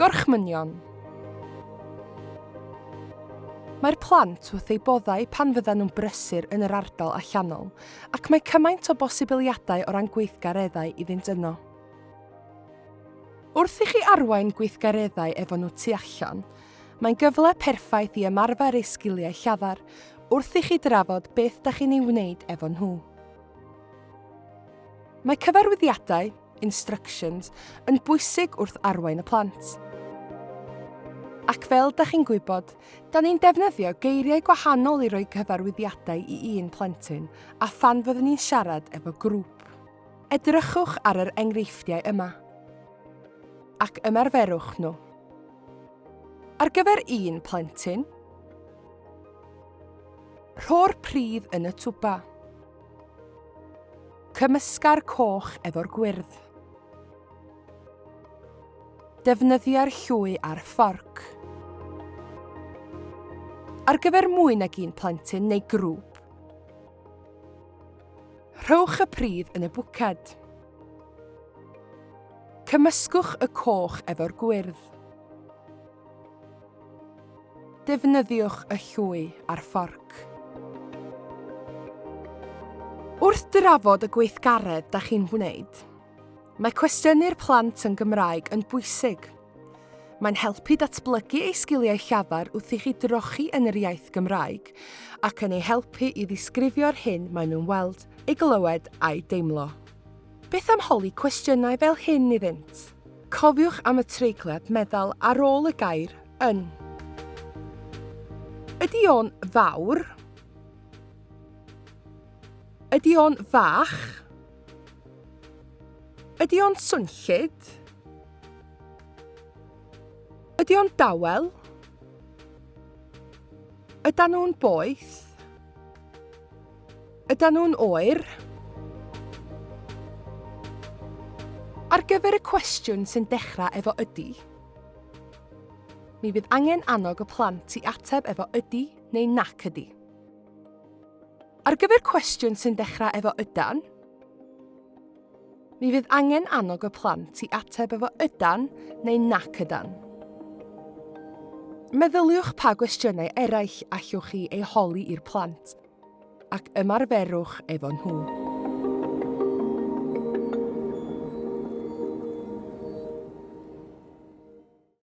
Gorchmynion. Mae'r plant wrth eu boddau pan fyddan nhw'n brysur yn yr ardal allanol, ac mae cymaint o bosibiliadau o ran gweithgareddau iddynt yno. Wrth i chi arwain gweithgareddau efo nhw tu allan, mae'n gyfle perffaith i ymarfer eu sgiliau llafar wrth i chi drafod beth da chi'n ei wneud efo nhw. Mae cyfarwyddiadau, instructions, yn bwysig wrth arwain y plant. Ac fel da chi'n gwybod, da ni'n defnyddio geiriau gwahanol i roi cyfarwyddiadau i un plentyn a phan fyddwn ni'n siarad efo grŵp. Edrychwch ar yr enghreifftiau yma ac ymarferwch nhw. Ar gyfer un plentyn, rho'r pridd yn y twba. Cymysga'r coch efo'r gwyrdd. Defnyddia'r llwy a'r fforc. Ar gyfer mwy nag un plentyn neu grŵp, rhowch y pridd yn y bwced. Cymysgwch y coch efo'r gwyrdd. Defnyddiwch y llwy a'r fforc. Wrth drafod y gweithgaredd da chi'n wneud, mae cwestiynu'r plant yn Gymraeg yn bwysig. Mae'n helpu datblygu eu sgiliau llafar wrth i chi drochi yn yr iaith Gymraeg ac yn eu helpu i ddisgrifio'r hyn maen nhw'n weld, ei glywed a'i deimlo. Beth am holi cwestiynau fel hyn iddynt? Cofiwch am y treigliad meddal ar ôl y gair yn. Ydy o'n fawr? Ydy o'n fach? Ydy o'n swnllyd? Ydy o'n dawel? Ydan nhw'n boeth? Ydan nhw'n oer? Ar gyfer y cwestiwn sy'n dechrau efo ydy, mi fydd angen annog y plant i ateb efo ydy neu nac ydy. Ar gyfer cwestiwn sy'n dechrau efo ydan, Mi fydd angen annog y plant i ateb efo ydan neu nac ydan. Meddyliwch pa gwestiynau eraill allwch chi eu holi i'r plant, ac ymarferwch efo nhw.